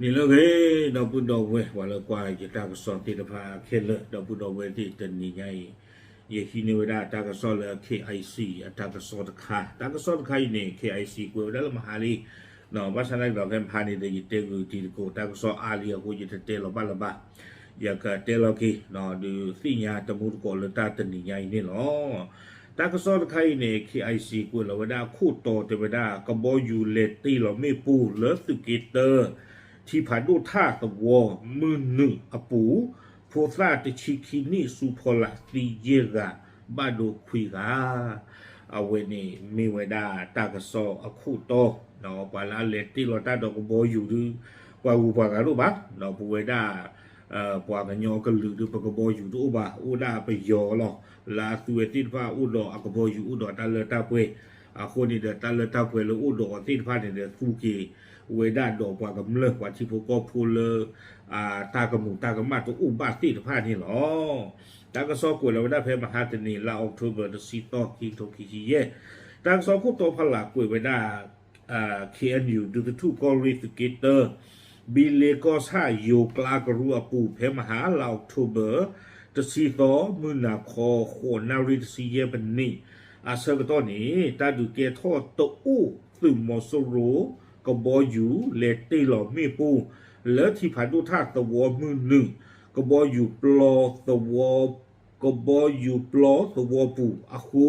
နံၤလၢအဂ့ၤ ဒီပုၢ်ဒီဝဲၢ် ပှၤလၢကွၢ်ယတၢ်ကစီၣ်သ့ၣ်တဖၣ်ခဲလၢာ် ဒီပုၢ်ဒီဝဲၢ်သ့ၣ် တနံၤညါအံၤ ယဟံးန့ၢ်ဝဲဒၣ်တၢ်ကစီၣ်လၢ K I C အတၢ်ကစီၣ်တခါ, တၢ်ကစီၣ်တခါအံၤန့ၣ် K I C ကွဲးဝဲဒၣ်လၢမဟါလံ, ဘၣ်ဆၣ်သနာ်က့ဒီးဖဲမဟါန့ၣ်ဒီး ယတဲဂုာ်တံၤသကိး တၢ်ကစီၣ်အါလံအဃိ ယတတဲလီၤဘၣ်လၢၤဘၣ်, ယကတဲလီၤက့ၤ ဒုးသ့ၣ်ညါတမူတကိးလၢတၢ်တနံၤညါအံၤန့ၣ်လီၤ. တၢ်ကစီၣ်တခါအံၤန့ၣ် K I C ကွဲးလီၤဝဲဒၣ်အခိၣ်တီတဲဝဲဒၣ် ကဘီယူၤလဲၤတ့ၢ်လီၤမ့ၣ်ပိၢ်လၢသုးက့တၢ ထံဖးဒိၣ်ထၣ်သဝီမုၢ်နုာ်အပူၤ ဖိသၣ်တဆံခံနံၣ်ဆူဖီလာ်သံယဲၢ်ဂၤ ဘၣ်ဒိခွံဂၤ, အဝဲန့ၣ်မ့ၢ်ဝဲဒၣ်တၢ်ကစီၣ်အခိၣ်တီ, ပှၤလၢအလဲၤတ့ၢ်လီၤတၢ်ဒီးကဘီယူၤဒုး ပှၤဂုၤပှၤဂၤဒိၣ်ဘၣ်, ပဝဲဒၣ် ပှၤကညီကလုာ်ဒုး ပကဘီယူၤတအိၣ်ဘၣ်, အိၣ်ဒၣ်ပယီၤလီၤ. လၢအသုဝဲသ့ၣ်တဖၣ်အိၣ်ဒီးအကဘီယူၤအိၣ်ဒီးတၢ်လၢတၢ်ပှဲၤ, အဃိန့ၣ်ဒီး တၢ်လၢတၢ်ပှဲၤလၢအိၣ်ဒီးအီၤသ့ၣ်တဖၣ်န့ၣ်ဒီး သူက့ၤဝဲဒၣ်ဒီးပှၤကမျၢၢ်ပှၤထံဖိကီၢ်ဖိလၢ တၢ်ကမူၤတၢ်ကမၣ်တအိၣ်ဘၣ်သ့ၣ်တဖၣ်န့ၣ်လီၤ. တၢ်ကစီၣ်ကွဲးလီၤဝဲဒၣ်ဖဲမဟါတနံၤ လါအီးကထိဘၢၣ် တဆံသီ ခံကထိခံဆံယဲၢ်, တၢ်ကစီၣ်ခိၣ်တီဖီလာ်ကွဲးဝဲဒၣ် K N U ဒူသထူၣ်ကီၢ်ရ့ၣ်သုးက့တၢ ဘံလ့ကီၢ်ဆၣ်ယိၤကျါကရူၢ်အပူၤ ဖဲမဟါလါအီးကထိဘၢၣ် တဆံသီ မုၢ်နၤခီ ဃိးနၣ်ရံၣ်တဆံယဲၢ်မံးနံး အဆၢကတီၢ်န့ၣ် တၢ်ဒုးကဲထီၣ်တအိၣ်သုးမီၤစိရိၤ ကဘီယူၤလဲၤတ့ၢ်လီၤမ့ၣ်ပိၢ် လၢထံဖးဒိၣ်ထၣ်သဝီမုၢ်နုာ် ကဘီယူၤပျီသဝီ ကဘီယူၤပျီသဝီပူၤအဃိ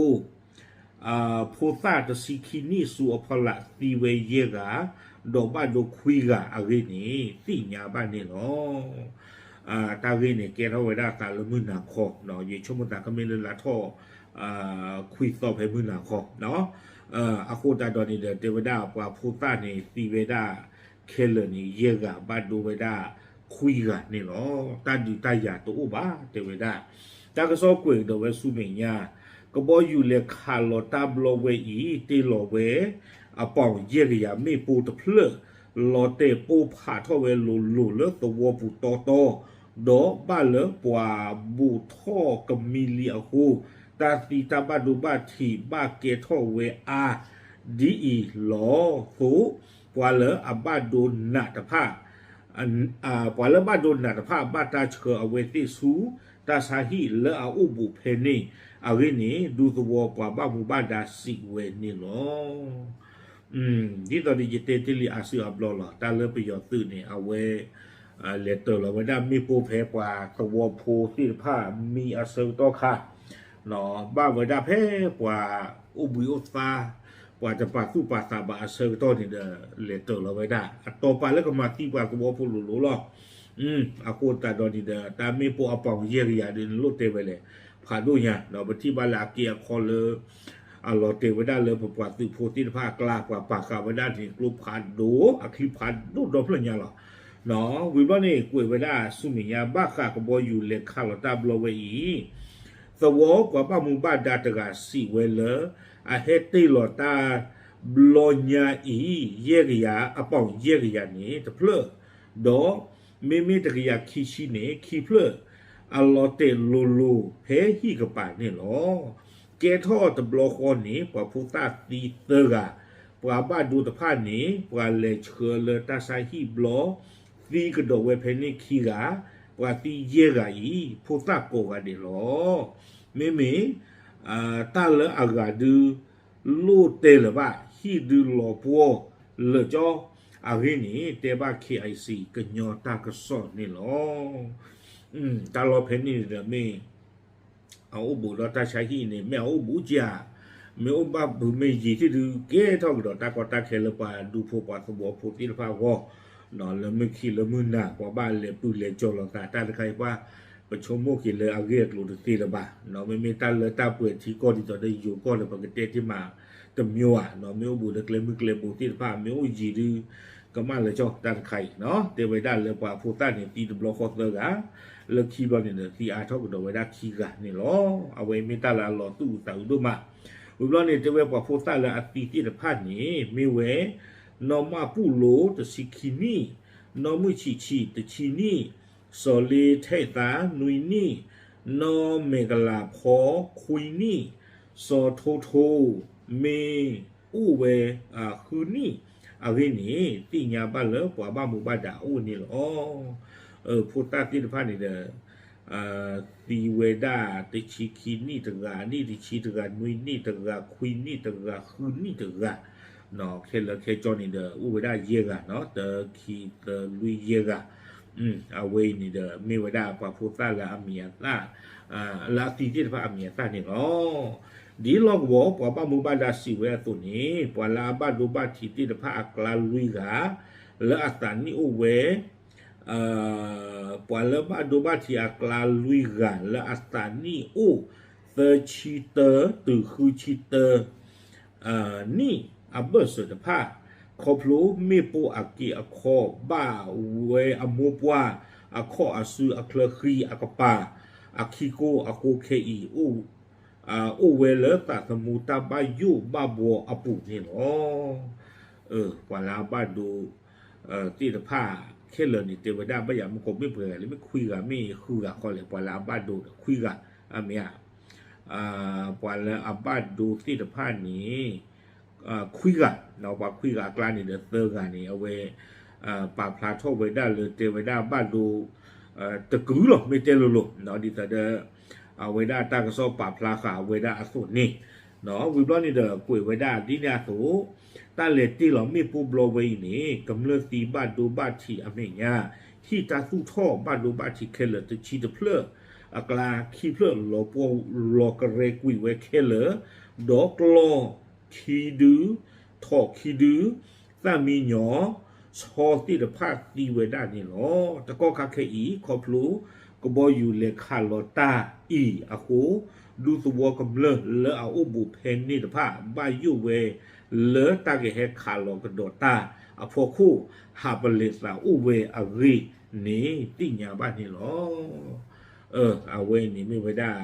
ဖိသၣ်တဆံခံနံၣ်ဆူအဖီလာ်သံဝဲယဲၢ်ဂၤ, ဒီးဘၣ်ဒိခွံဂၤအဂ့ၢ်န့ၣ် သ့ၣ်ညါဘၣ်န့ၣ်လီၤ. တၢ်ဂ့ၢ်န့ၣ် ကဲထီၣ်ဝဲဒၣ်သးလၢမုၢ်နၤခီ, ယဆိကမိၣ်သးကမ့ၢ်လၢလါထီၣ် ခွံသီဖဲမုၢ်နၤခီ, အဃိသတးဒီးန့ၣ်ဒီး တဲဝဲဒၣ်ပှၤဖိသၣ်န့ၣ်သံဝဲဒၣ်ခဲလၢာ်န့ၣ် ယဲၢ်ဂၤ ဘၣ်ဒိဝဲဒၣ်ခွံဂၤန့ၣ်လီၤ. တၢ်ဒုးတၢ်ယၤတအိၣ်ဘၣ် တဲဝဲဒၣ်. တၢ်ကစီၣ်ကွဲးကဒီးဝဲဆူမဲာ်ညါ, ကဘီယူၤလဲၤခးလီၤတၢ်ဘျီဝဲအံၤ တ့ၢ်လီၤဝဲ အပီၣ်ယဲၢ်ကယၤမ့ၣ်ပိၢ်တဖျၢၣ်, လီၤတဲာ်ပိၢ်ဖးထီၣ်ဝဲလိၤလိၤလၢသဝီပူၤတီတီ, ဒီးဘၣ်လၢပှၤဘိးထီၣ်ကမံလံအဃိ, တၢ်သံတၢ်ဘၣ်ဒိဘၣ်ထံးဘၣ်ကဲထီၣ်ဝဲအါဒ်အံၤလီၤ. သိး ပှၤလၢအဘၣ်ဒိနးတဖၣ် ပှၤလၢဘၣ်ဒိနးတဖၣ် ဘၣ်တၢ်ဆှၢအဝဲသ့ၣ်ဆူ တၢ်ဆါဟံၣ်လၢအအိၣ်ဘူးဖဲန့ၣ်အဂ့ၢ်န့ၣ် ဒူသဝီပှၤဘၣ်မူဘၣ်ဒါစံးဝဲန့ၣ်လီၤ. ဒ်သိးဒီးယတဲတ့ၢ်လံအါစုအါဘျီလီၤ. တၢ်လၢပယီၤသုးန့ၣ် အဝဲ လဲၤတၢၤလီၤဝဲဒၣ်မ့ၣ်ပိၢ်ဖဲပှၤသဝီဖိသ့ၣ်တဖၣ် မံအဆၢကတီၢ်ခါ ဘၣ်ဝဲဒၣ်ဖဲပှၤအိၣ်ဘှံးအိၣ်သါ ပှၤတပာ်သူၣ်ပာ်သးဘၣ်အဆၢကတီၢ်န့ၣ်ဒီး လဲၤတၢၤလီၤဝဲဒၣ် အတီၤပာ်လၢကမၤသံပှၤသဝီဖိလိၤလိၤလီၤ. အဃိသတးဒီးန့ၣ်ဒီး တၢ်မ့ၣ်ပိၢ်အပီၣ်ယဲၢ်ကယၤဒ်န့ၣ်လိၣ်တဲဝဲလဲၣ် ဖးဒိၣ်ညါ ဒီးပထံၣ်ဘၣ်လၢအက့အခီလၢ အလီၤတဲာ်ဝဲဒၣ်လၢပပှၤသုးဖိသ့ၣ်တဖၣ်အကျါ ပှၤပာ်ဃာ်ဝဲဒၣ်န့ၣ် ကျိဖးဒိၣ် အချံဖးဒိၣ်ဒီဖျၢၣ်ညါလီၤ. ဝံၤဘျီန့ၣ် ကွဲးဝဲဒၣ်ဆူမဲာ်ညါ ဘၣ်ဃးကဘီယူၤလဲၤခးလီၤတၢ်ဘျီဝဲအံၤ သဝီပှၤဘၣ်မူဘၣ်ဒါတဂၤစံးဝဲလၢ အဟဲတ့ၢ်လီၤတၢ်ဘျီညါအံၤ ယဲၢ်ကယၤ အပီၣ်ယဲၢ်ကယၤန့ၣ်တဖျၢၣ်, ဒီးမ့မ့ၢ်တကယၤခံဆံန့ၣ် ခံဖျၢၣ် အလီၤတဲာ်လိၤလိၤဖဲဟံၣ်ကပၤန့ၣ်လီၤ. ကဲထီၣ်တဘျီဃီန့ၣ် ပှၤဖိသၣ်သံသၢဂၤ, ပှၤဘၣ်ဒိတဖၣ်န့ၣ် ပှၤလဲၤဆှၢလၢတၢ်ဆါဟံၣ်ဘျီ သံကဒီးဝဲဖဲန့ၣ်ခံဂၤ, ပှၤသံယဲၢ်ဂၤအံၤ ဖိသၣ်ကိးဂၤဒဲးလီၤ. မ့မ့ၢ် တၢ်လၢအဂၤဒုး လိၣ်တဲလၢၤဘၣ် ဟံၣ်ဒုးလီၤပှီၢ်လၢာ်ကၠီ အဂ့ၢ်န့ၣ် တဲဘၣ် K I C ကညီတၢ်ကစီၣ်န့ၣ်လီၤ. တၢ်လီၢ်ဖဲန့ၣ်ဒီးမ့ၢ် အအိၣ်ဘူးဒီးတၢ်ဆါဟံၣ်န့ၣ် မ့ၢ်အအိၣ်ဘူးကဧါ, မ့ၢ်အိၣ်ဘၣ်ဖုးမ့ၢ်ယံၤသ့ၣ်ဒုး ကဲထီၣ်ကဒီးတၢ်ကီတၢ်ခဲလၢပှၤဒူဖိပှၤသဝီဖိသ့ၣ်တဖၣ်အဂီၢ်, လၢမုၢ်ခံလၢမုၢ်နၤ ပှၤဘၣ်လဲၤပုၢ်လဲၤကၠီၤလိာ်သးတၢ်တခါအံၤ ပဆိကမိၣ်က့ၤလၢအဂ့ၢ်အကျိၤတသ့လၢၤဘၣ်. မ့မ့ၢ်တၢ်လၢတၢ်ပှဲၤထံကီၢ်ဒ်သိးဒီးယိၤကီၢ်ဒီး ပကတဲတ့ၢ်မးတမံၤဧါ, မ့ၢ်အိၣ်ဘူးလၢကျဲမုၢ်ကျဲဘိသ့ၣ်တဖၣ် မ့ၢ်အိၣ်ယံၤဒုး ကမၣ်လၢကၠီတၢ်တခါအံၤ, တဲဝဲဒၣ်လၢပှၤဖိသၣ်န့ၣ် သံတဘျီဃီသၢဂၤ, လၢခံဘျီန့ၣ်ဒီး သံအါထီၣ်ကဒီးဝဲဒၣ်ခံဂၤန့ၣ်လီၤ. အဝဲမ့ၢ်တၢ်လၢအလီၤသူၣ်အုးသးအုးဒိၣ်မး. ဝံၤဘျီန့ၣ် တဲဝဲပှၤဖိသၣ်လၢအသံသ့ၣ်တဖၣ်န့ၣ် မ့ၢ်ဝဲ နီၢ်မၣ်ပူၣ်လိ တဆံခံနံၣ်, နီၢ်မုၢ်ဆံးဆံး တဆံနံၣ်, စီၤလ့ထဲးသး နွံနံၣ်, နီၢ်မဲာ်ကလၤဖီ ခွံနံၣ်, စီၤထိထိ မ့ၢ်အိၣ်ဝဲ ဃုနံၣ်, အဂ့ၢ်န့ၣ် သ့ၣ်ညါဘၣ်လၢပှၤဘၣ်မူဘၣ်ဒါအအိၣ်န့ၣ်လီၤ. ဖိသၣ်သ့ၣ်တဖၣ်န့ၣ်ဒီး သံဝဲဒၣ်တဆံခံနံၣ်တဂၤ, နံၣ်တဆံတဂၤ, နွံနံၣ်တဂၤ, ခွံနံၣ်တဂၤ, ဃုနံၣ်တဂၤ, ခဲလၢာ်ခဲဆ့န့ၣ်ဒီး အိၣ်ဝဲဒၣ်ယဲၢ်ဂၤနီၤ, တၢ ခံ သၢ လွံၢ် ယဲၢ်ဂၤ. အဝဲအံၤန့ၣ်ဒီး မ့ၢ်ဝဲဒၣ်ပှၤဖိသၣ်လၢအမံၤအသၣ်, လၢအသံသ့ၣ်တဖၣ်အမံၤအသၣ်န့ၣ်လီၤ. ဒ်လီၢ်ကဝီၤပှၤဘၣ်မူဘၣ်ဒါစံးဝဲအသိးန့ၣ် ပှၤလၢအဘၣ်ဒိဘၣ်ထံးသ့ၣ်တဖၣ်အကျါလွံၢ်ဂၤ လၢအသးနံၣ်အိၣ်ဝဲ ပှၤလၢဘၣ်ဒိဘၣ်ထံးအကျါလွံၢ်ဂၤ လၢအသးနံၣ်အိၣ် သၢဆံတၢ တုၤဃုဆံတၢ နံၣ်အဘၢၣ်စၢၤတဖၣ် ခီဖျိမ့ၣ်ပိၢ်အက့အခီ ဘၣ်ဝဲအမိၢ်ပှၢ်အခီၣ်အစုအချၢဃံအကပၤ အခံကိၢ်အဃိခဲအံၤ အိၣ်ဝဲလၢသးသမူတၢ်ဘၣ်ယိၣ်ဘၣ်ဘှီအပူၤန့ၣ်လီၤ. ပှၤလၢအဘၣ်ဒိသ့ၣ်တဖၣ်ခဲလၢာ်န့ၣ် တဲဝဲဒၣ်ဘၣ်ယၤမ့ၢ်ကီးမ့ၢ်ပှဲၤဂၤလဲၣ်, မ့ၢ်ခွံဂၤမ့ၢ်ဃုဂၤဃီလဲၣ်, ပှၤလၢအဘၣ်ဒိဒီးခွံဂၤ, အမ့ၢ်ဧါ, ပှၤလၢအဘၣ်ဒိသ့ၣ်တဖၣ်န့ၣ် ခွံဂၤ, ပှၤခွံဂၤအကျါန့ၣ်ဒီးသၢဂၤန့ၣ် အဝဲ ပာ်ဖျါထီၣ်ဝဲဒၣ်လၢတဲဝဲဒၣ်ဘၣ်ဒိ တကုာ်လီၤ မ့ၢ်တဲလိၤလိၤ ဒ်သိးဒီး အဝဲဒၣ်တၢ်ကစီၣ်ပာ်ဖျါဃာ်ဝဲဒၣ်အသိးန့ၣ်, ဝံၤဘျီန့ၣ်ဒီးကွဲးဝဲဒၣ်ဒ်န့ၣ်အသိး တၢ်လဲၤတ့ၢ်လီၤမ့ၣ်ပိၢ်ဘျီဝဲအံၤန့ၣ် ကမျၢၢ်သံဘၣ်ဒိဘၣ်ထံးအမဲာ်ညါ ဟံၣ်တၢ်သူၣ်ထီၣ်ဘၣ်ဒိဘၣ်ထံးခဲလၢာ်တဆံတဖျၢၣ်အကျါ ခံဖျၢၣ်လီၤပှီၢ်လီၤကရဲကွံာ်ဝဲခဲလၢာ်, ဒီးကျီၢ်ခံဒု, ထိးခံဒု, သၣ်မံညီၤ ဆီသ့ၣ်တဖၣ်သံဝဲဒၣ်န့ၣ်လီၤ. တကီၢ်ခါခဲအံၤ ခီဖျိကဘီယူၤလဲၤခးလီၤတၢ်အံၤအဃိ ဒူသဝီကမျၢၢ်လၢအအိၣ်ဘူးဖဲန့ၣ်တဖၣ် ဘၣ်ယိၣ်ဝဲလၢတၢ်ကဟဲခးလီၤကဒီးတၢ်အဖီခိၣ် ဟးပလဲၤသးအိၣ်ဝဲအဂ့ၢ်န့ၣ် သ့ၣ်ညါဘၣ်န့ၣ်လီၤ. အဝဲန့ၣ်မ့ၢ်ဝဲဒၣ်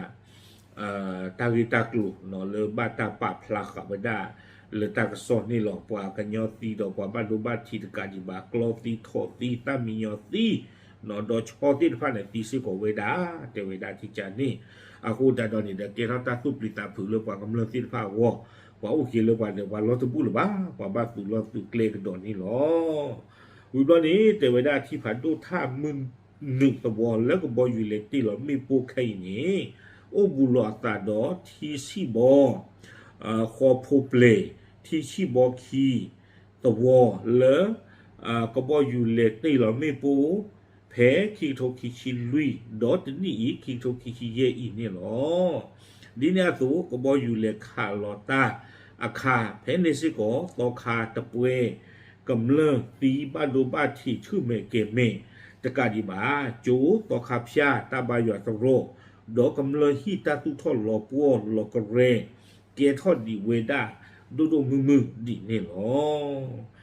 တၢ်ဂ့ၢ်တၢ်ကျိၤလၢဘၣ်တၢ်ပာ်ဖျါဃာ်ဝဲဒၣ်လၢတၢ်ကစီၣ်န့ၣ်လီၤ. ပှၤကညီသံဒီးပှၤဘၣ်ဒိဘၣ်ထံးတကးဒံးဘၣ် ကျီသံ ထိးသံ သၣ်မံညီၤသံ ဒီးဆီသ့ၣ်တဖၣ်န့ၣ်သံစ့ၢ်ကီးဝဲဒၣ် တဲဝဲဒၣ်ကကန့ၣ် အဃိသတးဒီးန့ၣ်ဒီး ကဲထီၣ်တၢ်သူၣ်ပျံၤသးဖုးလၢပှၤကမျၢၢ်သ့ၣ်တဖၣ်အဂီၢ်, ပှၤအိၣ်က့ၤလၢပှၤဒီးပှၤလီၢ်တဘူၣ်လၢၤဘၣ်, ပှၤဘၣ်သုးလီၢ်သုးကျဲကဒီးန့ၣ်လီၤ. ဝံၤဘျီန့ၣ် တဲဝဲဒၣ်ထံဖးဒိၣ်ထၣ်မုၢ်နုာ်သဝီလၢကဘီယူၤလဲၤတ့ၢ်လီၤမ့ၣ်ပိၢ်ခဲအံၤန့ၣ် အိၣ်ဘူးလီၤအသးဒီးထံဆံၣ်ဘီ ဃီဖိပျဲၤ ထံဆံၣ်ဘီခံသဝီလၢ ကဘီယူၤလဲၤတ့ၢ်လီၤမ့ၣ်ပိၢ် ဖဲခံကထိခံဆံလွံၢ် ဒီးတနံၣ်အံၤ ခံကထိခံဆံယဲၢ်အံၤန့ၣ်လီၤ. ဒ်န့ၣ်အသိး ကဘီယူၤလဲၤခးလီၤတၢ်အခါ ဖဲန့ၣ်စ့ၢ်ကီး သီခါတပှဲ ကမျၢၢ်သံဘၣ်ဒိဘၣ်ထံးဆူၣ်မဲာ်ကဲၤမဲာ်တကးဒံးဘၣ် ကၠိသီခါဖၠၣ်တၢ်ဘါယွၤသရိာ် ဒီးကမျၢၢ်ဟံၣ်တၢ်သူၣ်ထီၣ်လီၤပှီၢ်လီၤကရဲ ကဲထီၣ်ဒံးဝဲဒၣ် ဒိၣ်ဒိၣ်မုၢ်မုၢ်ဒံးန့ၣ်လီၤ.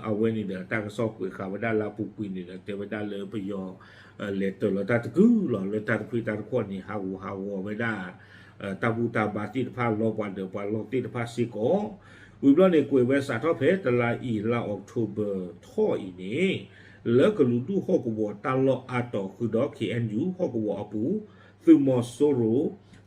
အဝဲန့ၣ်ဒီးတၢ်ကစီၣ်ကွဲးဃာ်ဝဲဒၣ်လၢအပူၤကွံာ်န့ၣ်ဒီး တဲဝဲဒၣ်လၢပယီၤ လဲၤတၢၤလီၤတၢ်တကုာ်လီၤ လၢတၢ်တဖှံတၢ်တခီၣ်န့ၣ် ဟးဂူာ်ဟးဂီၤဝဲဒၣ် တၢ်ဘူၣ်တၢ်ဘါသ့ၣ်တဖၣ် လီၤပှၤဒီးပှၤလီၢ်သ့ၣ်တဖၣ်စ့ၢ်ကီး. ဝံၤဘျီန့ၣ် ကွဲးဝဲစးထီၣ်ဖဲတလါအံၤ လါအီးကထိဘၢၣ်ထီၣ်အံၤန့ၣ် လၢကလုာ်ဒူၣ်ဟီၣ်ကဝီၤတၢ်လီၢ်အါတီၤဃုာ်ဒီး ခ့ၣ်အဲၣ်ယူၣ် ဟီၣ်ကဝီၤအပူၤ သုးမီၤစိရိၤ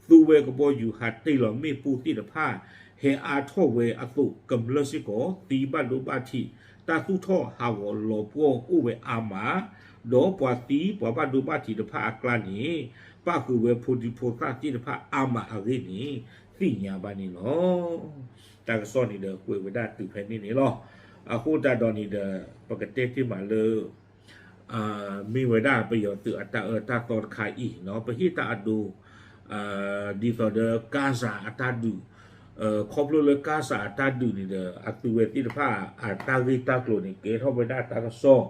သူဝဲကဘီယူၤဟးတ့ၢ်လီၤမ့ၣ်ပိၢ်သ့ၣ်တဖၣ် ဟဲအါထီၣ်ဝဲအသိး ကမျၢၢ်စ့ၢ်ကီး သံဘၣ်ဒိဘၣ်ထံး တၢ်သူၣ်ထီၣ်ဟးဂီၤလီၤပှီၢ်အိၣ်ဝဲအါမး ဒီးပှၤသံပှၤဘၣ်ဒိဘၣ်ထံးတဖၣ်အကျါန့ၣ် ပၣ်ဃုာ်ဝဲဖိဒံဖိသၣ်သ့ၣ်တဖၣ်အါမးအဂ့ၢ်န့ၣ် သ့ၣ်ညါဘၣ်န့ၣ်လီၤ. တၢ်ကစီၣ်န့ၣ်ဒီးကွဲးဝဲဒၣ်တုၤဖဲန့ၣ်န့ၣ်လီၤ. အဃိသတးဒီးန့ၣ်ဒီး ပကတဲတ့ၢ်မးလၢ မ့ၢ်ဝဲဒၣ်ပယီၤသုးအတၢ်အၢတၢ်သီတခါအံၤနီၤ ပဟ့ၣ်တၢ်အဒိ ဒ်သိးဒီး ကါစၢ်အတၢ်ဒုး, ခီဖျိလၢကါစၢ်အတၢ်ဒုးန့ၣ်ဒီး အသုဝဲသ့ၣ်တဖၣ်အတၢ်ဂ့ၢ်တၢ်ကျိၤန့ၣ် ကဲထီၣ်ဝဲဒၣ်တၢ်ကစီၣ်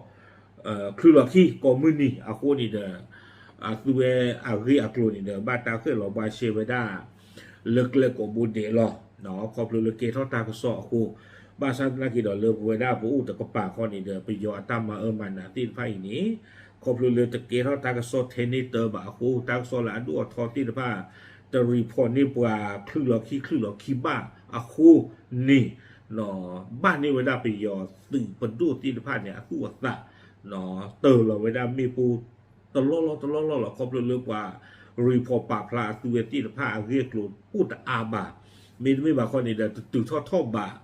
ချုးလီၤခံကိးမုၢ်နံၤအဃိန့ၣ်ဒီး အသုဝဲအဂ့ၢ်အကျိၤန့ၣ်ဒီး ဘၣ်တၢ်ဃဲၣ်လီၤဘၣ်ရှဲဝဲဒၣ် လၢကျဲကိးဘိဒဲးလီၤ. ခီဖျိလၢကဲထီၣ်တၢ်ကစီၣ်အဃိ ဘၣ်ဆၣ်သနာ်က့ဒီးလၢပဝဲဒၣ်ပအိၣ်တကပၤခီန့ၣ်ဒီး ပယီၤအတၢ်မၤအၢမၤနးသ့ၣ်တဖၣ်အံၤန့ၣ် ခီဖျိလၢတကဲထီၣ်တၢ်ကစီၣ်ထဲန့ၣ်တၢဘၣ်အဃိ တၢ်ကစီၣ်လၢအဒိၣ်အထီသ့ၣ်တဖၣ် တreportန့ၢ်ပှၤချုးလီၤခံချုးလီၤခံဘၣ်အဃိန့ၣ် ဘၣ်န့ၢ်ဝဲဒၣ်ပယီၤသုးပဒိၣ်သ့ၣ်တဖၣ်န့ၣ် အသူၣ်အသး တၢၤလီၤဝဲဒၣ်မ့ၣ်ပိၢ် တလီၢ်လီၢ်တလီၢ်လီၢ်လီၤ. ခီဖျိလၢပှၤreportပာ်ဖျါအသုဝဲသ့ၣ်တဖၣ်အဂ့ၢ်အကျိၤအိၣ်တအါဘၣ်. မ့တမ့ၢ်ဘၣ်ခီန့ၣ်ဒီး တတုၤထီၣ်ထီၣ်ဘၣ်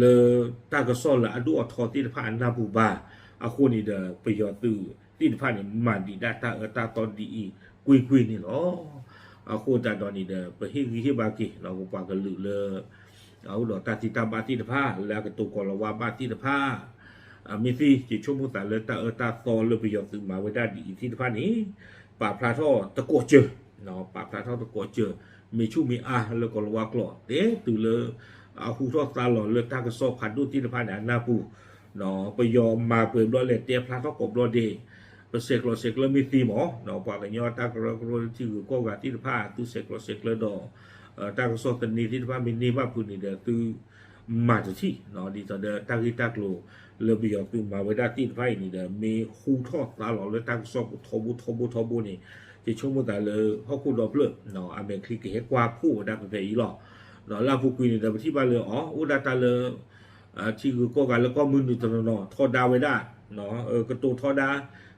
လၢတၢ်ကစီၣ်လၢအဒိၣ်အထီသ့ၣ်တဖၣ်အနၢ်ပူၤဘၣ်. အဃိန့ၣ်ဒီး ပယီၤသုးသ့ၣ်တဖၣ်န့ၣ် မၤဒံးဒၣ်တၢ်အၢတၢ်သီဒ်အံၤကွ့ၢ်ကွ့ၢ်န့ၣ်လီၤ. အဃိသတးဒီးန့ၣ်ဒီး ပဟ့ၣ်ဂံၢ်ဟ့ၣ်ဘါက့ၤ ပပှၤကလုာ်လၢ အအိၣ်ဒီးတၢ်သံတၢ်ဘၣ်သ့ၣ်တဖၣ် လၢအကတိၤကီၤလၤဝါဘၣ်သ့ၣ်တဖၣ် မ့ၢ်သ့ ယဆိကမိၣ်သးလၢတၢ်အၢတၢ်သီလၢပယီၤသုးမၤဝဲဒၣ်ဒ်အံၤသ့ၣ်တဖၣ်န့ၣ် ပာ်ဖျါထီၣ်တကိးစၢၤ, ပာ်ဖျါထီၣ်တကိးစၢၤ မ့ၢ်ဆူၣ်မ့ၢ်အါလၢကီၤလၤဝါကျိာ် တဲတုၤလၢအဟူထီၣ်သါလီၤလၢတၢ်ကစီၣ်ဖးဒိၣ်သ့ၣ်တဖၣ်န့ၣ် အနၢ်ပူၤ ပယီၤမၤပှဲၤဘျီလဲၣ် တဲဖျါထီၣ်ကိးဘျီဒဲး, ပဆဲးကျိးဆဲးကျၢမ့ၢ်သ့မး, ပှၤကညီတၢ်ကရၢကရိလၢထံဂုၤကီၢ်ဂၤသ့ၣ်တဖၣ် သုဆဲးကျိးဆဲးကျၢဒီး တၢ်ကစီၣ်သန့သ့ၣ်တဖၣ်မ့ၢ်န့ၢ်ဘၣ်ဖုးန့ၣ်ဒီး သုမၤတထံၣ်, ဒ်သိးဒီးတၢ်ဂ့ၢ်တၢ်ကျိၤလၢပယီၤသုးမၤဝဲဒၣ်သ့ၣ်တဖၣ်အံၤန့ၣ်ဒီး မ့ၢ်ဟူထီၣ်သါလီၤလၢတၢ်ကစီၣ်ပူၤထီဘိထီဘိထီဘိန့ၣ် ယဆိကမိၣ်သးလၢဟီၣ်ခိၣ်ဒီဖျၢၣ် အမဲာ်ချံကဟဲကွၢ်ဖှိၣ်ဝဲဒၣ်ဖဲဖဲအံၤလီၤ. လၢအပူၤကွံာ်န့ၣ်ဒီး ပထံၣ်ဘၣ်လၢအီၤ အိၣ်ဒၣ်တၢ်လၢ ထံဂုၤကီၢ်ဂၤလၢကီၢ်မုၢ်နုာ်တနီၤနီၤ ထီဒါဝဲဒၣ် ကတိၤထီဒါ,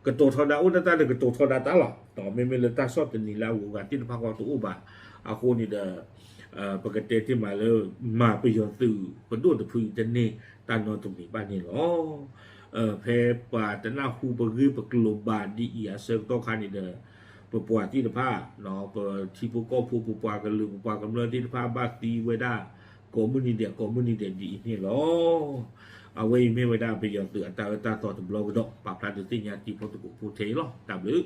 ကတိၤထီဒါ အိၣ်ဒၣ်တၢ်လၢကတိၤထီဒါတၢ်လီၤ. မ့မ့ၢ်လၢတၢ်ကစီၣ်သန့လၢအဂုၤအဂၤသ့ၣ်တဖၣ်ဃီတအိၣ်ဘၣ်. အဃိန့ၣ်ဒီး ပကတဲတ့ၢ်မးလၢ မၤပယီၤသုးပဒိၣ်တဖုအံၤတန့ၢ်တၢ်နီတမံၤဘၣ်န့ၣ်လီၤ. ဖဲပှၤတနၢ်ဟူပဂ့ၢ်ပကျိၤဘၣ်ဒ်အံၤအဆၢကတီၢ်ခါန့ၣ်ဒီး ပပှၤသ့ၣ်တဖၣ် ပထံဖိကီၢ်ဖိ ပပှၤကလုာ် ပပှၤကမျၢၢ်သ့ၣ်တဖၣ်ဘၣ်သံဝဲဒၣ် ကိးမုၢ်နံၤဒဲး ကိးမုၢ်နံၤဒဲးဒ်အံၤန့ၣ်လီၤ. အဝဲအံၤမ့ၢ်ဝဲဒၣ်ပယီၤသုးအတၢ်အၢတၢ်သီတဘျီကဒီး ပာ်ဖျါဒုးသ့ၣ်ညါတံၤဖိသကိးဖိထဲအံၤလီၤ. တၢ်ဘျုး